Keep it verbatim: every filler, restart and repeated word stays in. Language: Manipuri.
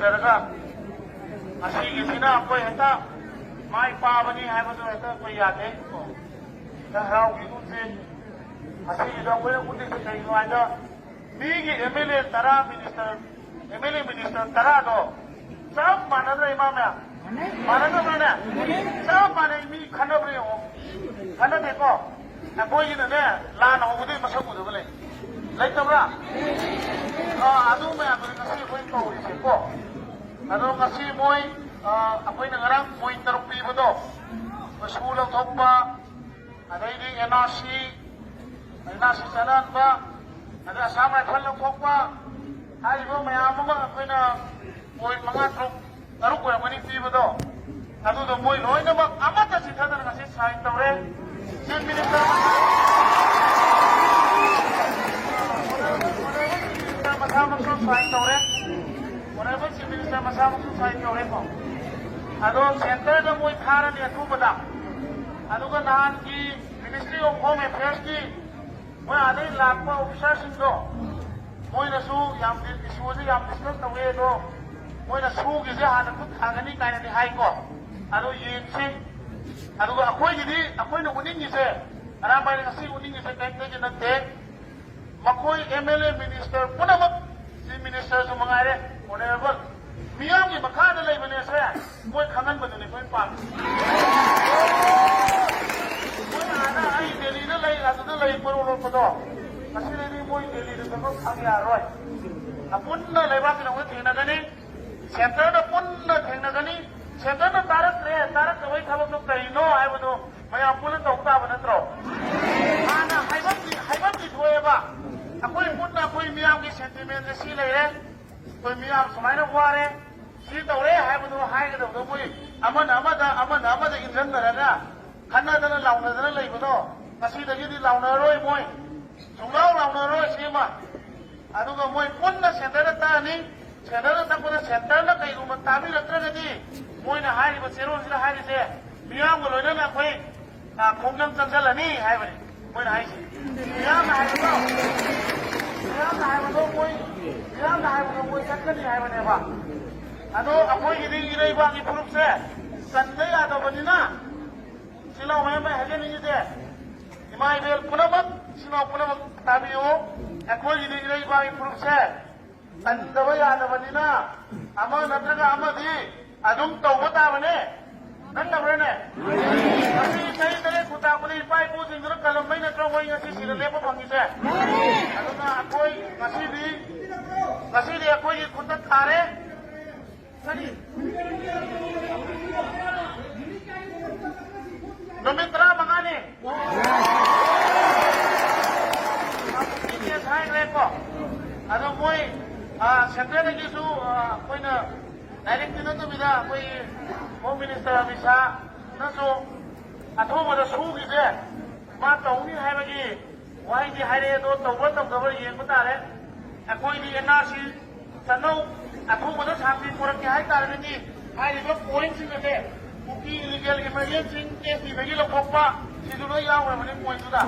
ꯅꯠꯇ꯭ꯔꯒ ꯉꯁꯤꯒꯤꯁꯤꯅ ꯑꯩꯈꯣꯏ ꯍꯦꯛꯇ ꯃꯥꯏ ꯄꯥꯕꯅꯤ ꯍꯥꯏꯕꯗꯨ ꯍꯦꯛꯇ ꯑꯩꯈꯣꯏ ꯌꯥꯗꯦ꯫ ꯍꯦꯛꯇ ꯍꯔꯥꯎꯕꯤꯒꯨꯝꯁꯦ꯫ ꯉꯁꯤꯒꯤꯗ ꯑꯩꯈꯣꯏꯅ ꯎꯠꯂꯤꯁꯦ ꯀꯩꯅꯣ ꯍꯥꯏꯗ, ꯃꯤꯒꯤ ꯑꯦꯝ ꯑꯦꯜ ꯑꯦ ꯇꯔꯥ minister, M L A minister ꯇꯔꯥꯗꯣ ꯆꯞ ꯃꯥꯟꯅꯗ꯭ꯔ, ꯏꯃꯥ ꯃꯌꯥꯝ? ꯃꯥꯟꯅꯗꯕ꯭ꯔꯅꯦ? ꯆꯞ ꯃꯥꯟꯅꯩ꯫ ꯃꯤ ꯈꯟꯅꯕ꯭ꯔꯥ ꯌꯦꯡꯉꯣ꯫ ꯈꯟꯅꯗꯦꯀꯣ? ꯑꯩꯈꯣꯏꯒꯤꯅꯅꯦ, ꯂꯥꯟ ꯍꯧꯕꯗꯩ ꯃꯁꯛ ꯎꯗꯕ ꯂꯩ꯫ ꯂꯩꯇꯕ꯭ꯔꯥ? ꯑꯥ, ꯑꯗꯨ ꯃꯌꯥꯝꯗꯨꯅꯤ ꯉꯁꯤ ꯑꯩꯈꯣꯏ ꯀꯧꯔꯤꯁꯦꯀꯣ꯫ ꯑꯗꯣ ꯉꯁꯤ ꯃꯣꯏ, ꯑꯥ, ꯑꯩꯈꯣꯏꯅ ꯉꯔꯥꯡ ꯃꯣꯏ ꯇꯔꯨꯛ ꯄꯤꯕꯗꯣ, ꯁꯨ ꯂꯧꯊꯣꯛꯄ, ꯑꯗꯩꯗꯤ N R C, N R C ꯆꯠꯅꯍꯟꯕ, ꯑꯗꯩ ꯑꯁꯥꯝ ꯔꯥꯏꯐꯜ ꯂꯧꯊꯣꯛꯄ, ꯍꯥꯏꯔꯤꯕ ꯃꯌꯥꯝ ꯑꯃ ꯑꯩꯈꯣꯏꯅ ꯃꯣꯏ ꯃꯉꯥ ꯇꯔꯨꯛ ꯇꯔꯨꯛ ꯑꯣꯏꯔꯝꯒꯅꯤ ꯄꯤꯕꯗꯣ, ꯑꯗꯨꯗꯣ ꯃꯣꯏ ꯂꯣꯏꯅꯃꯛ ꯑꯃꯠꯇ ꯆꯤꯠꯊꯗꯅ ꯉꯁꯤ ꯁꯥꯏꯟ ꯇꯧꯔꯦ꯫ ꯆꯤꯐ ꯃꯤꯅꯤꯁꯇꯔ ꯃꯁꯥꯃꯛꯁꯨ ꯁꯥꯏꯟ ꯇꯧꯔꯦ꯫ ꯑꯣꯅꯔꯦꯕꯜ ꯆꯤꯐ ꯃꯤꯅꯤꯁꯇꯔ ꯃꯁꯥꯃꯛꯁꯨ ꯁꯥꯏꯟ ꯇꯧꯔꯦꯀꯣ꯫ ꯑꯗꯣ ꯁꯦꯟꯇꯔꯗ ꯃꯣꯏ ꯊꯥꯔꯅꯤ ꯑꯊꯨꯕꯗ꯫ ꯑꯗꯨꯒ ꯅꯍꯥꯟꯒꯤ ꯃꯤꯅꯤꯁꯇ꯭ꯔꯤ ꯑꯣꯐ ꯍꯣꯝ ꯑꯦꯐꯤꯌꯔꯁꯀꯤ ꯃꯣꯏ ꯑꯥꯗꯩ ꯂꯥꯛꯄ ꯑꯣꯐꯤꯁꯥꯔꯁꯤꯡꯗꯣ, ꯃꯣꯏꯅꯁꯨ ꯌꯥꯝ ꯏꯁꯨꯁꯦ ꯌꯥꯝ ꯗꯤꯁꯀꯁ ꯇꯧꯋꯦ, ꯑꯗꯣ ꯃꯣꯏꯅ ꯁꯨꯒꯤꯁꯦ ꯍꯥꯟꯅ ꯈꯨꯠ ꯊꯥꯒꯅꯤ ꯀꯥꯏꯅꯗꯤ ꯍꯥꯏꯀꯣ꯫ ꯑꯗꯣ ꯌꯦꯡꯁꯤ꯫ ꯑꯗꯨꯒ ꯑꯩꯈꯣꯏꯒꯤꯗꯤ, ꯑꯩꯈꯣꯏꯅ ꯎꯠꯅꯤꯡꯉꯤꯁꯦ, ꯑꯔꯥꯝꯕꯥꯏꯅ ꯉꯁꯤ ꯎꯠꯅꯤꯡꯉꯤꯁꯦ ꯀꯔꯤꯝꯇꯒꯤ ꯅꯠꯇꯦ꯫ ꯃꯈꯣꯏ ꯑꯦꯝ ꯑꯦꯜ ꯑꯦ ꯃꯤꯅꯤꯁꯇꯔ ꯄꯨꯝꯅꯃꯛ, ꯆꯤꯐ ꯃꯤꯅꯤꯁꯇꯔꯁꯨ ꯃꯉꯥꯏꯔꯦ, ꯑꯣꯅꯔꯦꯕꯜ, ꯃꯤꯌꯥꯝꯒꯤ ꯃꯈꯥꯗ ꯂꯩꯕꯅꯦꯁꯦ ꯃꯣꯏ ꯈꯪꯍꯟꯕꯗꯨꯅꯤ ꯑꯩꯈꯣꯏ ꯄꯥꯝꯃꯤ꯫ ꯃꯣꯏ ꯑꯥꯗ ꯑꯩ ꯗꯦꯜꯂꯤꯗ ꯂꯩ, ꯑꯗꯨꯗ ꯂꯩ ꯀꯣꯏꯔꯣ ꯂꯣꯠꯄꯗꯣ, ꯉꯁꯤꯗꯩꯗꯤ ꯃꯣꯏ ꯗꯦꯜꯂꯤꯗ ꯆꯠꯄ ꯐꯪ ꯌꯥꯔꯔꯣꯏ꯫ ꯑꯄꯨꯟꯅ ꯂꯩꯕꯥꯛꯀꯤꯗꯃꯛꯇ ꯊꯦꯡꯅꯒꯅꯤ, ꯁꯦꯟꯇꯔꯗ ꯄꯨꯟꯅ ꯊꯦꯡꯅꯒꯅꯤ꯫ ꯁꯦꯟꯇꯔꯅ ꯇꯥꯔꯛꯇ꯭ꯔꯦ, ꯇꯥꯔꯛꯇꯕꯒꯤ ꯊꯕꯛꯇꯣ ꯀꯔꯤꯅꯣ ꯍꯥꯏꯕꯗꯣ ꯃꯌꯥꯝ ꯄꯨꯟꯅ ꯇꯧ ꯇꯥꯕ ꯅꯠꯇ꯭ꯔꯣ? ꯍꯥꯟꯅ ꯍꯥꯏꯐꯝꯗꯤ, ꯍꯥꯏꯐꯝꯗꯤ ꯊꯣꯛꯑꯦꯕ꯫ ꯑꯩꯈꯣꯏ ꯄꯨꯟꯅ ꯑꯩꯈꯣꯏ ꯃꯤꯌꯥꯝꯒꯤ ꯁꯦꯟꯇꯤꯃꯦꯟꯁꯦ ꯁꯤ ꯂꯩꯔꯦ, ꯑꯩꯈꯣꯏ ꯃꯤꯌꯥꯝ ꯁꯨꯃꯥꯏꯅ ꯋꯥꯔꯦ, ꯁꯤ ꯇꯧꯔꯦ ꯍꯥꯏꯕꯗꯣ ꯍꯥꯏꯒꯗꯕꯗꯣ ꯃꯣꯏ ꯑꯃꯅ ꯑꯃꯗ, ꯑꯃꯅ ꯑꯃꯗ ꯏꯟꯖꯟꯅꯔꯒ ꯈꯠꯅꯗꯅ ꯂꯥꯎꯅꯗꯅ ꯂꯩꯕꯗꯣ ꯉꯁꯤꯗꯒꯤꯗꯤ ꯂꯥꯎꯅꯔꯔꯣꯏ ꯃꯣꯏ꯫ ꯁꯨꯡꯂꯥꯎ ꯂꯥꯎꯅꯔꯔꯣꯏ ꯁꯤꯃ꯫ ꯑꯗꯨꯒ ꯃꯣꯏ ꯄꯨꯟꯅ ꯁꯦꯟꯇꯔꯗ ꯇꯛꯑꯅꯤ꯫ ꯁꯦꯟꯇꯔꯗ ꯇꯛꯄꯗ ꯁꯦꯟꯇꯔꯅ ꯀꯩꯒꯨꯝꯕ ꯇꯥꯕꯤꯔꯛꯇ꯭ꯔꯒꯗꯤ ꯃꯣꯏꯅ ꯍꯥꯏꯔꯤꯕ ꯆꯦꯔꯣꯜꯁꯤꯗ ꯍꯥꯏꯔꯤꯁꯦ ꯃꯤꯌꯥꯝꯒ ꯂꯣꯏꯅꯅ ꯑꯩꯈꯣꯏ, ꯑ, ꯈꯣꯡꯖꯪ ꯆꯪꯁꯤꯜꯂꯅꯤ ꯍꯥꯏꯕꯅꯤ ꯃꯣꯏꯅ ꯍꯥꯏꯁꯦ꯫ ꯃꯤꯌꯥꯝꯅ ꯍꯥꯏꯕꯗꯣ, ꯃꯤꯌꯥꯝꯅ ꯍꯥꯏꯕꯗꯣ ꯃꯣꯏ ꯃꯤꯌꯥꯝꯅ ꯍꯥꯏꯕꯗꯣ ꯃꯣꯏ ꯆꯠꯀꯅꯤ ꯍꯥꯏꯕꯅꯦꯕ꯫ ꯑꯗꯣ ꯑꯩꯈꯣꯏꯒꯤꯗꯤ ꯏꯔꯩꯕꯥꯛꯀꯤ ꯐꯨꯔꯨꯞꯁꯦ ꯆꯟꯗ ꯌꯥꯗꯕꯅꯤꯅ, ꯁꯤ ꯂꯥꯎ ꯃꯌꯥꯝ ꯑꯩ ꯍꯥꯏꯖꯅꯤꯡꯉꯤꯁꯦ, ꯏꯃꯥ ꯏꯕꯦꯜ ꯄꯨꯝꯅꯃꯛ, ꯏꯆꯤꯟ ꯏꯅꯥꯎ ꯄꯨꯝꯅꯃꯛ ꯇꯥꯕꯤꯌꯨ꯫ ꯑꯩꯈꯣꯏꯒꯤꯗꯤ ꯏꯔꯩꯕꯥꯛꯀꯤ ꯐꯨꯔꯨꯞꯁꯦ ꯆꯟꯗꯕ ꯌꯥꯗꯕꯅꯤꯅ, ꯑꯃ ꯅꯠꯇ꯭ꯔꯒ ꯑꯃꯗꯤ ꯑꯗꯨꯝ ꯇꯧꯕ ꯇꯥꯕꯅꯦ꯫ ꯅꯠꯇꯕ꯭ꯔꯅꯦ? ꯉꯁꯤ ꯆꯍꯤ ꯇꯔꯦꯠ ꯈꯨꯟꯇꯥꯛꯄꯗ ꯏꯄꯥ ꯏꯄꯨꯁꯤꯡꯗꯨꯅ ꯀꯜꯂꯝꯕꯩ ꯅꯠꯇ꯭ꯔꯣ ꯃꯣꯏ ꯉꯁꯤ ꯁꯤꯗ ꯂꯦꯞꯄ ꯐꯪꯉꯤꯁꯦ? ꯑꯗꯨꯅ ꯑꯩꯈꯣꯏ ꯉꯁꯤꯗꯤ, ꯉꯁꯤꯗꯤ ꯑꯩꯈꯣꯏꯒꯤ ꯈꯨꯠꯇ ꯊꯥꯔꯦ꯫ ꯀꯔꯤ? ꯅꯨꯃꯤꯠ ꯇꯔꯥꯃꯉꯥꯅꯤ꯫ ꯀꯦꯁ ꯍꯥꯏꯈ꯭ꯔꯦꯀꯣ꯫ ꯑꯗꯣ ꯃꯣꯏ, ꯑ, ꯁꯦꯟꯇ꯭ꯔꯦꯜꯗꯒꯤꯁꯨ, ꯑ, ꯑꯩꯈꯣꯏꯅ ꯗꯥꯏꯔꯦꯛꯇꯤ ꯅꯠꯇꯕꯤꯗ ꯑꯩꯈꯣꯏꯒꯤ ꯍꯣꯝ ꯃꯤꯅꯤꯁꯇꯔ ꯑꯃꯤꯠ ꯁꯥꯍꯅꯁꯨ ꯑꯊꯨꯕꯗ ꯁꯨꯒꯤꯁꯦ ꯃꯥ ꯇꯧꯅꯤ ꯍꯥꯏꯕꯒꯤ ꯋꯥꯍꯩꯗꯤ ꯍꯥꯏꯔꯛꯑꯦ꯫ ꯑꯗꯣ ꯇꯧꯕ꯭ꯔꯥ ꯇꯧꯗꯕ꯭ꯔꯥ ꯌꯦꯡꯕ ꯇꯥꯔꯦ꯫ ꯑꯩꯈꯣꯏꯗꯤ ꯑꯦꯟ ꯑꯥꯔ ꯁꯤ ꯆꯠꯅꯧ, ꯑꯊꯨꯕꯗ ꯁꯥꯟꯇꯤ ꯄꯨꯔꯛꯀꯦ ꯍꯥꯏ ꯇꯥꯔꯒꯗꯤ ꯍꯥꯏꯔꯤꯕ ꯄꯣꯏꯟꯠꯁꯤꯡ ꯑꯁꯦ, ꯀꯨꯀꯤ ꯏꯂꯤꯒꯦꯜ ꯏꯃꯥꯏꯒ꯭ꯔꯦꯟꯁꯤꯡ ꯑꯦꯁ ꯇꯤꯗꯒꯤ ꯂꯧꯊꯣꯛꯄ, ꯁꯤꯁꯨ ꯂꯣꯏ ꯌꯥꯎꯈ꯭ꯔꯕꯅꯤ ꯄꯣꯏꯟꯠꯇꯨꯗ꯫